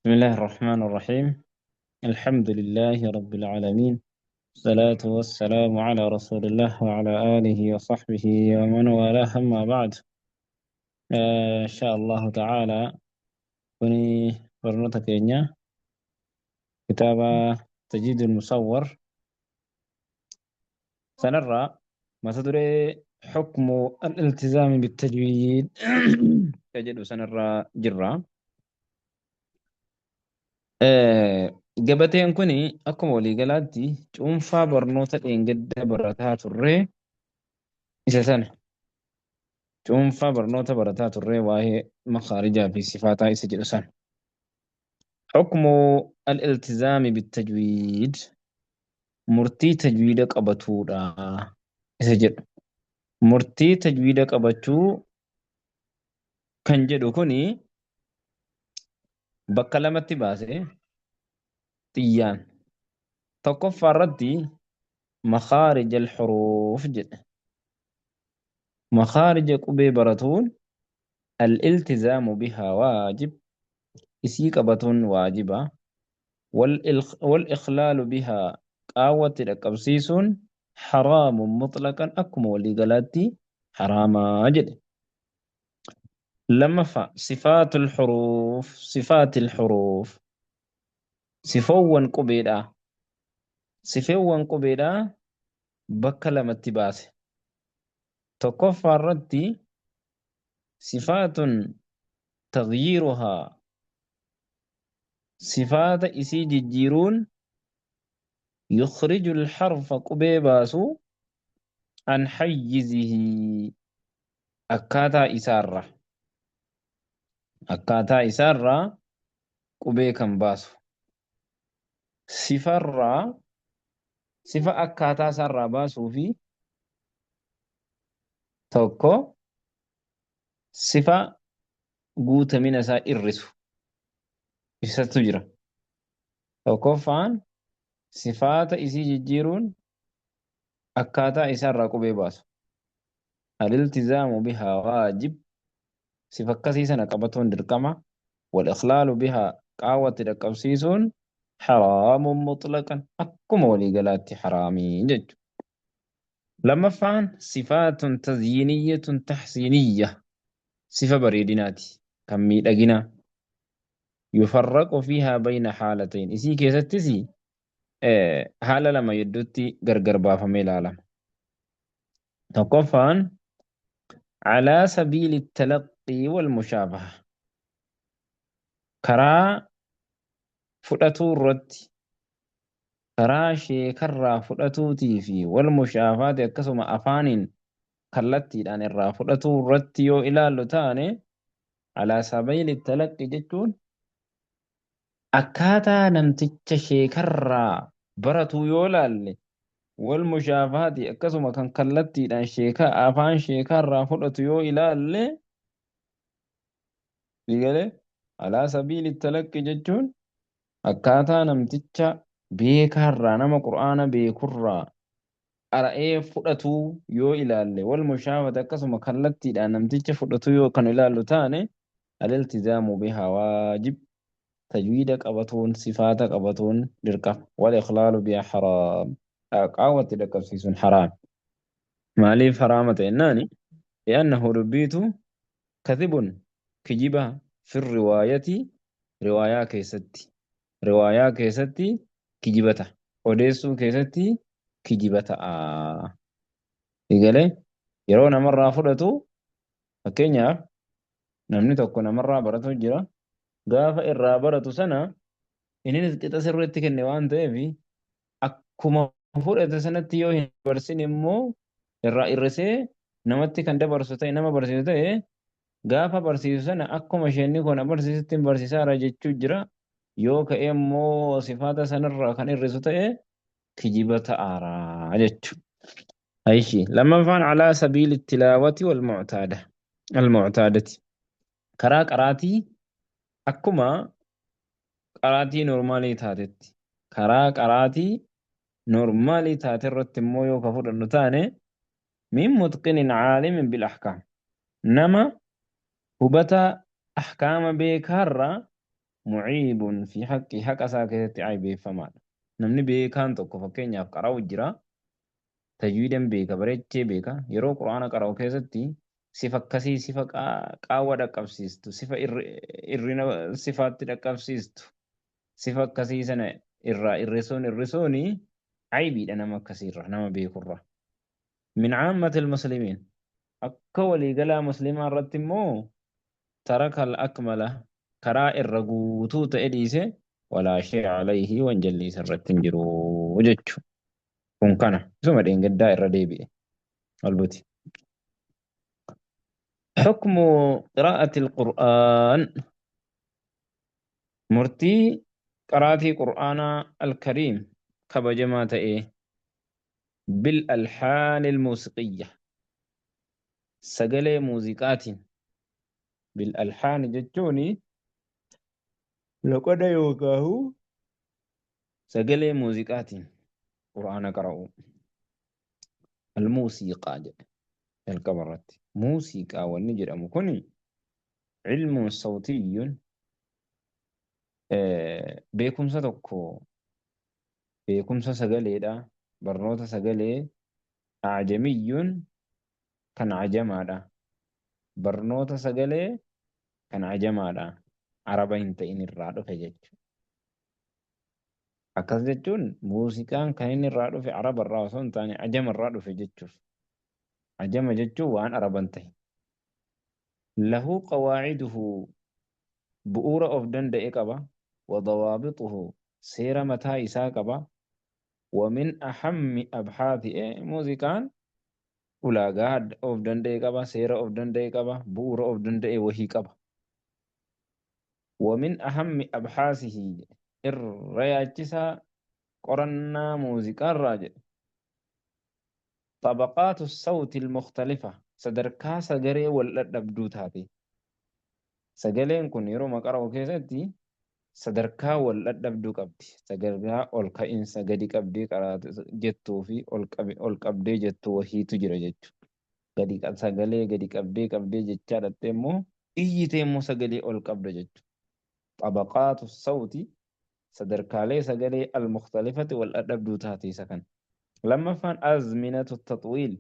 بسم الله الرحمن الرحيم. الحمد لله رب العالمين، الصلاة والسلام على رسول الله وعلى آله وصحبه ومن والاه، أما بعد. إن شاء الله تعالى كوني برنوتا كينيا كتاب تجديد المصور سنرى ما تدري حكم الالتزام بالتجويد تجد سنرى جرا. Gabateen kun akkuma waliigalaatti cuunfaa barnoota dheengadda barataa turree isa sana cuunfaa barnoota barataa turree waa'ee makaarijaa fi sifaataa isa jedhu sana. Hukmu al-iltizaami bittajwiid, murtii tajwiida qabatuudha isa jedhu. Murtii tajwiida qabachuu kan jedhu kuni bakka lamatti baase xiyyaan. Tokkoffaa irratti makaarij al-xuruuf jedhe. Makaarija qubee baratuun al-iltizaamu bihaa waajib, isii qabatuun waajiba. Wal-ikhlaalu bihaa qaawwatti dhaqqabsiisuun haraamun mutlaqan, akkuma waliigalaatti haraamaa jedhe. Lammaffaa sifaatul xuruuf, sifaatil xuruuf, sifoowwan qubeedhaa. Sifeewwan qubeedhaa bakka lamatti baase. Tokkoffaa irratti sifaatun taghyiiruhaa, sifaata isii jijjiiruun, yukhriju al-harfa qubee baasu, an hayyizihi akkaataa isaarra, akkaataa isaarraa qubee kan baasu, sifarraa, sifa akkaataa isaarraa baasuu fi tokko sifa guutamina isaa irrisu isatu jira. Tokkoffaan sifaata isii jijjiiruun akkaataa isaarraa qubee baasu. Al-iltizaamu bihaa waajib, sifa akkasii sana qabatuun dirqama. Wal-ikhlaalu bihaa qaawwatti dhaqqabsiisuun haraamun mutlaqan, akkuma waliigalaatti haraamii jechuudha. Lammaffaan sifaatun tazyiiniyyatun tahsiiniyya, sifa bareedinaati kan miidhaginaa. Yufarraqu fiihaa bayna haalatayn, isii keessattis haala lama gidduutti gargar baafamee ilaalama. Tokkoffaan calaa sabiili talaqqii wal mushaabaha, karaa fudhatuu irratti, karaa sheekarraa fudhatuutii fi wal mushaafaati akkasuma afaaniin kallattiidhaan irraa fudhatuu irratti yoo ilaallu taane, alaa sabiili talaqqi jechuun akkaataa namticha sheekarraa baratuu yoo ilaalle, wal mushaafaati akkasuma kan kallattiidhaan sheekaa afaan sheekaarraa fudhatu yoo ilaalle, galee alaa sabiili talaqqi jechuun akkaataa namticha beekaarraa, nama qur'aana beekurraa qara'ee fudhatuu yoo ilaalle, wal mushaafate akkasuma kallattiidhaan namticha fudhatuu yoo kan ilaallu taane, aliltizaamu bihaa waajib, tajwiida qabatuun sifaata qabatuun dirqama. Wal ikhlaalu bihaa haraam, qaawwatti dhaqqabsiisuun haraam. Maaliif haraama ta'ennaani? Li'annahu dubbiitu kadhibun kijiba fi riwaayati, riwaayaa keessatti, riwaayaa keessatti kijiba ta'a, odeessuu keessatti kijiba ta'a. Egalee yeroo namarraa fudhatu, fakkeenyaaf namni tokko namarraa baratu jira, gaafa irraa baratu sana innis qixa sirriitti kenne waan ta'eef akkuma fudhate sanatti yoo hin dabarsin immoo irraa hir'isee namatti kan dabarsu ta'e, nama barsiisu ta'e, gaafa barsiisu sana akkuma isheenni kun barsiisutti hin barsiisaara jechuu jira. Yoo ka'ee immoo sifaata sanarraa kan hir'isu ta'e kijiba ta'aara jechuudha. Aishi lammaffaan alaa sabiili tilaawati wal mu'taada al mu'taadati, karaa qaraatii akkuma qaraatii normaalii taatetti, karaa qaraatii normaalii taate irratti immoo yoo ka fudhannu taane, min mutqinin caalimin bil ahkaam, nama hubataa ahkaama beekaarraa. Muciibun fi haqqi haqa isaa keessatti aybeeffamaadha. Namni beekaan tokko fakkeenyaaf qara'u jira. Tajwiidan beeka, bareechee beeka. Yeroo Qur'aana qara'u keessatti sifa akkasii sifa qaawwa dhaqqabsiistu, sifa irrina sifaatti dhaqqabsiistu, sifa akkasii sana irraa irrisuun irrisuuni aybiidha nama akkasiirra, nama beekurra. Min caammatil muslimiin akka waliigalaa muslimaa irratti immoo taraka al-akmala karaa irra guutuu ta'e dhiise walaa shay'a alayhi wanjalli isa irratti hin jiru jechu. Kun kana isuma dheengaddaa irra deebi'e walbuti. Hukmu qiraa'ati al-Qur'aan murtii qaraatii Qur'aanaa al-Kariim kabajamaa ta'e bil alhaani al-muusiqiyya sagalee muuziqaatiin bil alhaani jechuun loqoda yookaahu sagalee muuziqaatiin Qur'aana qara'uu. Al-muusiqaa jedhe jalqaba irratti. Muusiqaa wanni jedhamu kuni ilmuun sawtiyyuun beekumsa tokko beekumsa sagaleedha barnoota sagalee ajamiyyuun kan ajamaadha. Barnoota sagalee kan ajamaadha. Araba hin ta'in irraa dhufe jechuudha. Akkas jechuun muuziqaan kan inni irraa dhufe Araba irraa osoo hin taane ajama irraa dhufe jechuuf. Ajama jechuun waan Araba hin ta'in. Lahu qawaa'iduhu bu'uura of danda'e qaba. Wa dawaabixuhu seera mataa isaa qaba. Wa min ahammi abhaathi muuziqaan ulaagaa of danda'e qaba, seera of danda'e qaba, bu'uura of danda'e wahii qaba. Wa min ahammi abhaasihi jedhe irra yaachisaa qorannaa muuziqaarraa jedhe xabaqaatu sawti almukhtalifa sadarkaa sagaree wal dhadhabduu taate. Sagaleen kun yeroo qara'u keessatti sadarkaa wal dhadhabduu qabdi. Sadarkaa ol ka'iinsa gadi qabdee qaraatu jettuu fi ol qabdee jettu wahiitu jira jechuudha. Gadi sagalee gadi qabdee qabdee jechaa dhattee immoo iyyitee immoo sagalee ol qabda jechuudha. Xabaqaatu sawti sadarkaalee sagalee al-mukhtalifati wal dhadhabduu taate isa kana. Lammaffaan azminatu taxwiil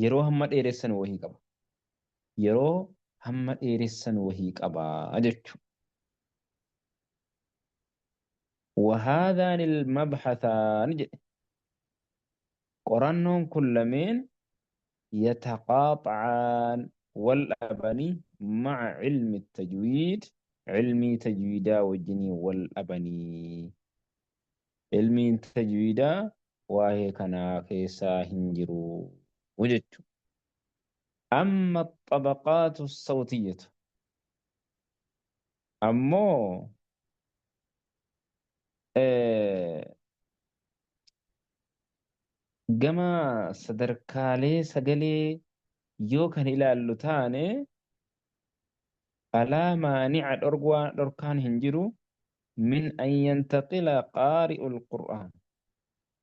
yeroo hamma dheeressan wahii qaba. Yeroo hamma dheeressan wahii qaba jechuudha. Wahaadhaani al-mabhathaan jedhe. Qorannoon kun lameen yataqaaxa'aan wal dhabanii ma'a cilmi tajwiid cilmii tajwiidaa wajjinii wal dhabanii. Cilmiin tajwiidaa waa'ee kanaa keessaa hin jiru jechuudha. Amma xabaqaatu sawtiyyatu ammoo Gama sadarkaalee sagalee yoo kan ilaallu taane falaa maanica dhorwaa dhorkaan hin jiru min an yantaqila qaari'ul qur'aan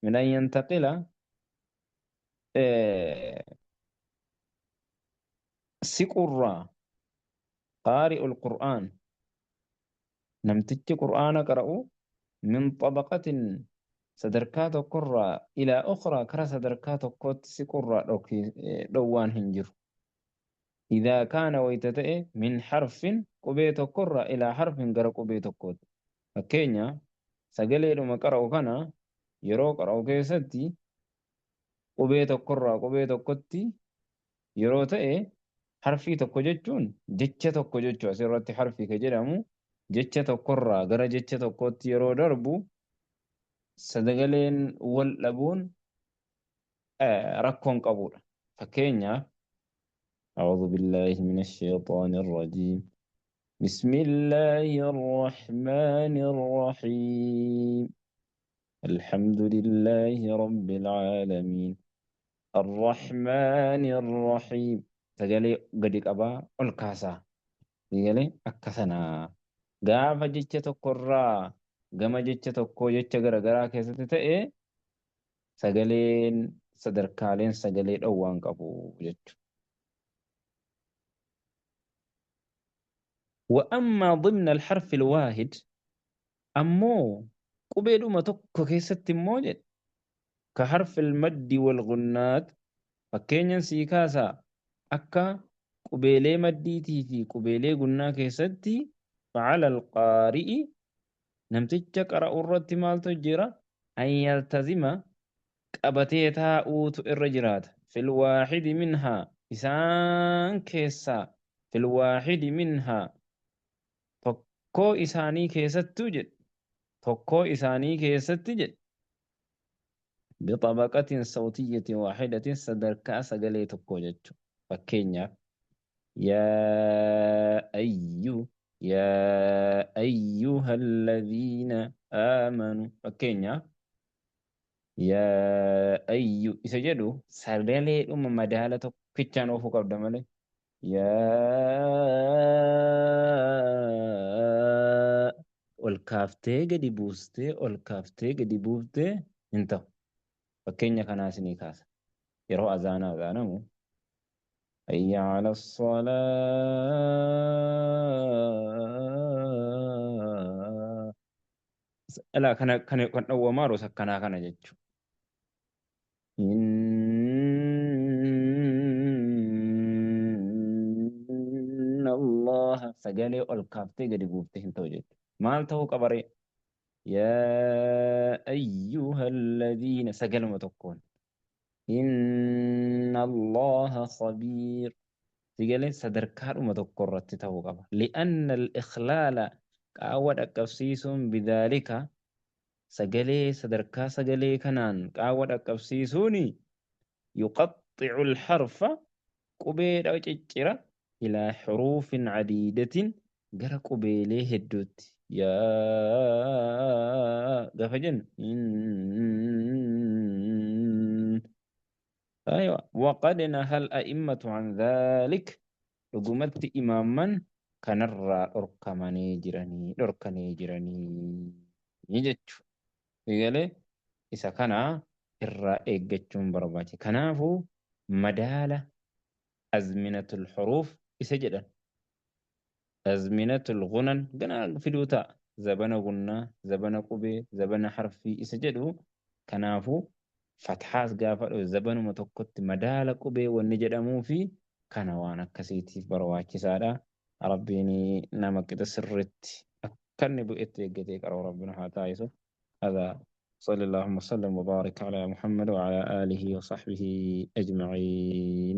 min an yantaqila siqurraa qaari'ul qur'aan Namtichi Qur'aana qara'u min xabaqatin sadarkaa tokkorraa ilaa ukhraa kara sadarkaa tokkootti siqurraa dhowwaan hin jiru. Idhaa kaana wayta ta'e min harfin qubee tokkorraa ilaa harfin gara qubee tokkootti. Fakkeenya sagaleedhuma qara'u kana yeroo qara'u keessatti qubee tokkorraa qubee tokkotti yeroo ta'e harfii tokko jechuun jecha tokko jechuu asirratti harfii ka jedhamu jecha tokkorraa gara jecha tokkootti yeroo darbu sagaleen wal dhabuun rakkoon qabudha. Fakkeenyaaf أعوذ بالله من الشيطان الرجيم بسم الله الرحمن الرحيم الحمد لله رب العالمين Arrahmaani Arrahiim. Sagalee gadi qabaa ol kaasaa. Sagalee akka sanaa. Gaafa jecha tokkorraa gama jecha tokkoo jecha garagaraa keessatti ta'e sagaleen sadarkaaleen sagalee dhowwaan qabu jechuudha. Wa ammaa dimna alharfi alwaahid, ammoo qubeedhuma tokko keessatti immoo jedhe, ka harfi almaddi walgunnaat, fakkeenyan sii kaasaa, akka qubeelee maddiitii fi qubeelee gunnaa keessatti, facala alqaari'i, namticha qara'u irratti maaltu jira? An yaltazima, qabatee taa'uutu irra jiraata, fil waaxidi minhaa, isaan keessaa, fil waaxidi minhaa, tokkoo isaanii keessattuu jedhe, tokkoo isaanii keessatti jedhe, bixabaqatin sawtiyyatin waaxidatin, sadarkaa sagalee tokkoo jechuudha. Fakkeenyaaf, yaa ayyu, yaa ayyuhalladhiina aamanu, fakkeenyaaf yaa ayyu isa jedhu sagaleedhuma madaala tokkichaan oofuu qabda malee yaa ol kaaftee gadi buustee, ol kaaftee gadi buuftee hin ta'u. Fakkeenya kanaa isinii kaasa. Yeroo azaanaa azaanamu, hayya ala salaa, alaa kana kana kan dhowwamaa jiru akkanaa kana jechuudha. Inna Allaha, sagalee ol kaaftee gadi buuftee hin ta'u jechuudha. Maal ta'uu qabaree? Yaa ayyuhalladhiina, sagaluma tokkoon. Inna Allaha khabiir. Sagalee sadarkaadhuma tokko irratti ta'uu qaba. Li'anna al-ikhlaala, qaawwa dhaqqabsiisuun, bidhaalika, sagalee sadarkaa sagalee kanaan qaawwa dhaqqabsiisuuni, yuqaxxicu al-harfa, qubeedha ciccira, ilaa xuruufin cadiidatin, gara qubeelee hedduutti. Yaa gaafa jennu, aywa, waqad nahal a'immatu an dhaalik, dhugumatti imaamman kanarraa dhorkamanii jiranii, dhorkanii jiranii jechu. Egalee isa kana irraa eeggachuun barbaachisa. Kanaafuu madaala azminatul huruuf isa jedhan, azminatul gunan ganaa fiduu ta'a, zabana gunnaa, zabana qubee, zabana harfii isa jedhu. Kanaafuu fathaas gaafa dhufe zabanuma tokkotti madaala qubee wanni jedhamuu fi kana waan akkasiitiif barbaachisaadha. Rabbiin nama qixa sirritti akka inni bu'etti eeggatee qara'u Rabbiin haa taasisu. هذا صلى اللهم وسلم وبارك على محمد وعلى آله وصحبه أجمعين.